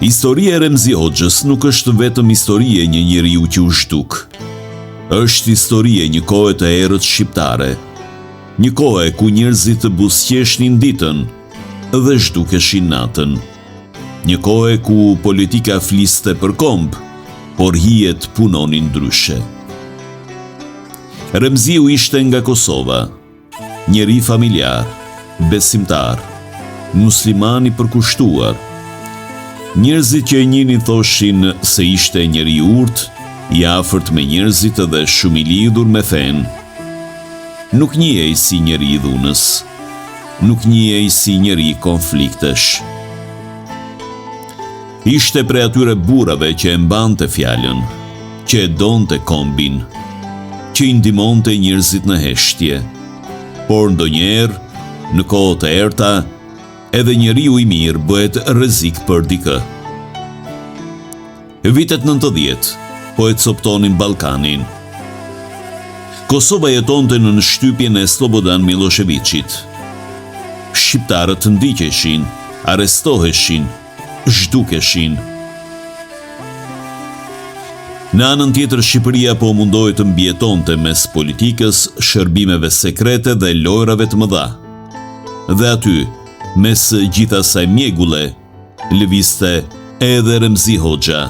Historia e Remzi Hoxhës nuk është vetëm histori e një njeriu që u zhduk. Është histori e një kohe të errët shqiptare. Një kohe ku njerëzit buzëqeshnin ditën dhe zhdukeshin natën. Një kohe ku politika fliste për komb, por hijet punonin ndryshe. Remziu ishte nga Kosova. Njeri familjar, besimtar, musliman i përkushtuar. Njerëzit që e njihnin thoshin se ishte njeri i urtë, i afërt me njerëzit dhe shumë i lidhur me fenë. Nuk njihej si njeri i dhunës. Nuk njihej si njeri konfliktesh. Ishte prej atyre burrave që e mbante fjalën, që e donte kombin, që i ndihmonte njerëzit në heshtje. Por ndonjëherë, në kohë të errëta, edhe njeriu i mirë bëhet rrezik për dikë. Vitet 90 po e coptonin Ballkanin. Kosova jetonte nën shtypjen e Slobodan Millosheviqit. Shqiptarët ndiqeshin, arrestoheshin, zhdukeshin. Në anën tjetër Shqipëria po mundohej të mbijetonte mes politikës, shërbimeve sekrete dhe lojrave të mëdha. Dhe aty, mes gjithë asaj mjegulle, lëvizte edhe Remzi Hoxha.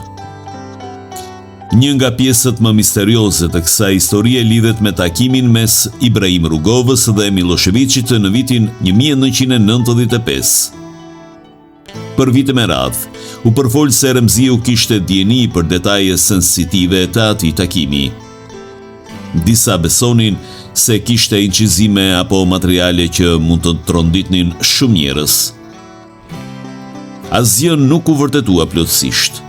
Një nga pjesët më misterioze të kësaj historie lidhet me takimin mes Ibrahim Rugovës dhe Millosheviqit në vitin 1995. Për vite me radhë, u përfol se Remziu kishte dijeni për detaje sensitive të atij takimi. Disa besonin se kishte incizime apo materiale që mund të tronditnin shumë njerëz. Asgjë nuk u vërtetua plotësisht.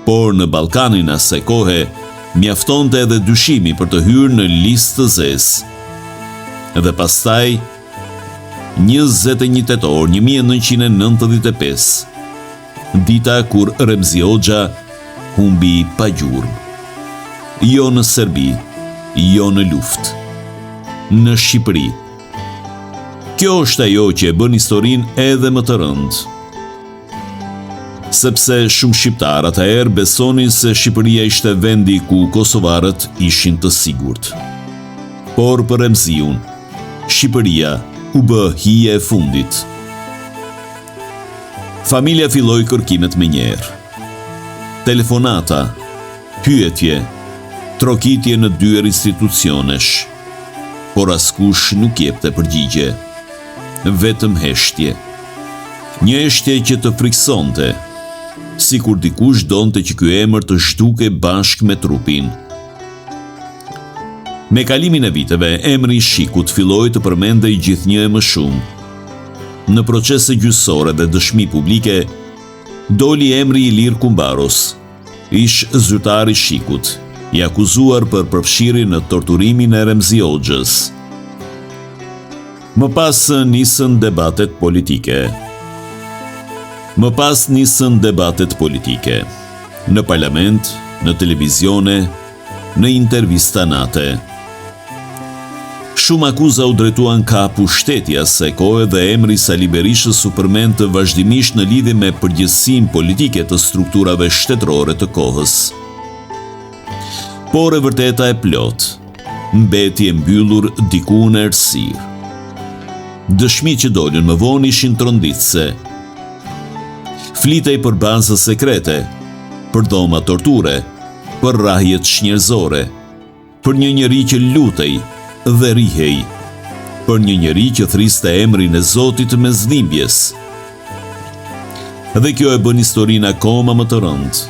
Por në Ballkanin e asaj kohe, mjaftonte edhe dyshimi për të hyrë në listë të zezë. Dhe pastaj, 21 tetor 1995, dita kur Remzi Hoxha humbi pa gjurmë. Jo në Serbi, jo në luftë. Në Shqipëri. Kjo është ajo që e bën historinë edhe më të rëndë. Sepse shumë shqiptarë atëherë besonin se Shqipëria ishte vendi ku kosovarët ishin të sigurt. Por për Remziun, Shqipëria u bë hije e fundit. Familja filloi kërkimet menjëherë. Telefonata, pyetje, trokitje në dyer institucionesh, por askush nuk jepte përgjigje. Vetëm heshtje. Një heshtje që të frikësonte, sikur dikush donte që ky emër të zhdukej bashkë me trupin. Me kalimin e viteve, emri i SHIK-ut filloi të përmendej gjithnjë e më shumë. Në procese gjyqësore dhe dëshmi publike, doli emri i Ilir Kumbaros, ish zyrtar i SHIK-ut, i akuzuar për përfshirje në torturimin e Remzi Hoxhës. Më pas nisën debatet politike. Më pas nisën debatet politike. Në parlament, në televizione, në intervista nate. Shumë akuza u drejtuan kah pushteti i asaj kohe dhe emri i Sali Berishës u përmend vazhdimisht në lidhje me përgjegjësinë politike të strukturave shtetërore të kohës. Por e vërteta e plotë mbeti e mbyllur diku në errësirë. Dëshmitë që dolën më vonë ishin tronditëse. Flitej për baza sekrete, për dhoma torture, për rrahje çnjerëzore, për një njeri që lutej dhe rrihej, për një njeri që thërriste emrin e Zotit mes dhimbjes. Dhe kjo e bën historinë akoma më të rëndë,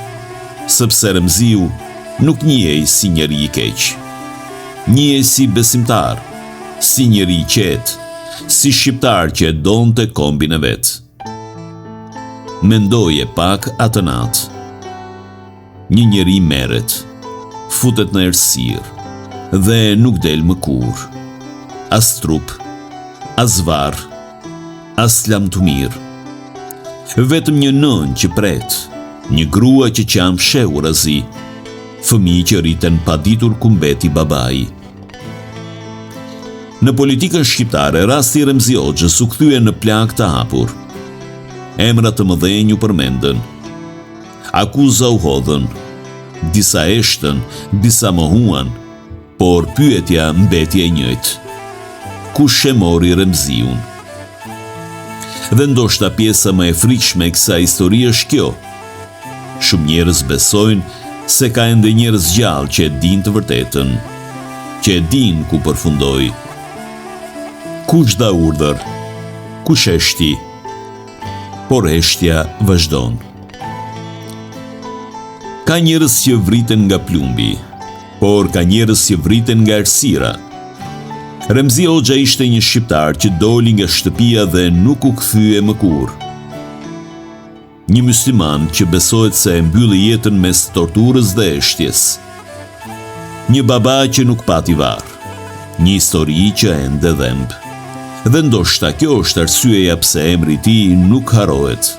sepse Remziu nuk njihej si njeri i keq. Njihej si besimtar, si njeri i qetë, si shqiptar që e donte kombin e vet. Mendoje pak atë natë. Një njeri merret, futet në errësirë dhe nuk del më kurrë. As trup, as varr, as lamtumirë. Vetëm një nënë që pret, një grua që qan fshehurazi, fëmijë që rriten pa ditur ku mbeti babai. Në politikën shqiptare, rasti i Remzi Hoxhës u kthye në plagë të hapur. Emra të mëdhenj u përmendën. Akuza u hodhën. Disa heshtën, disa mohuan, por pyetja mbeti e njëjtë. Kush e mori Remziun? Dhe ndoshta pjesa më e frikshme e kësaj historie është kjo. Shumë njerëz besojnë se ka ende njerëz gjallë që e dinë të vërtetën, që e dinë ku përfundoi. Kush dha urdhër? Kush heshti? Por heshtja vazhdon. Ka njerëz që vriten nga plumbi, por ka njerëz që vriten nga errësira. Remzi Hoxha ishte një shqiptar që doli nga shtëpia dhe nuk u kthye më kurrë. Një mysliman që besohet se e mbylli jetën mes torturës dhe heshtjes. Një baba që nuk pati varr. Një histori që ende dhemb. Dhe ndoshta kjo është arsyeja pse emri i tij nuk harrohet.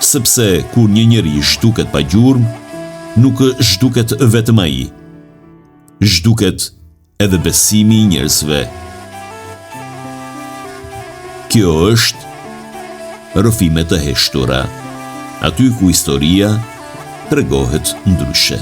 Sepse kur një njeri zhduket pa gjurmë, nuk zhduket vetëm ai. Zhduket edhe besimi i njerëzve. Kjo është Rrëfime të heshtura, aty ku historia tregohet ndryshe.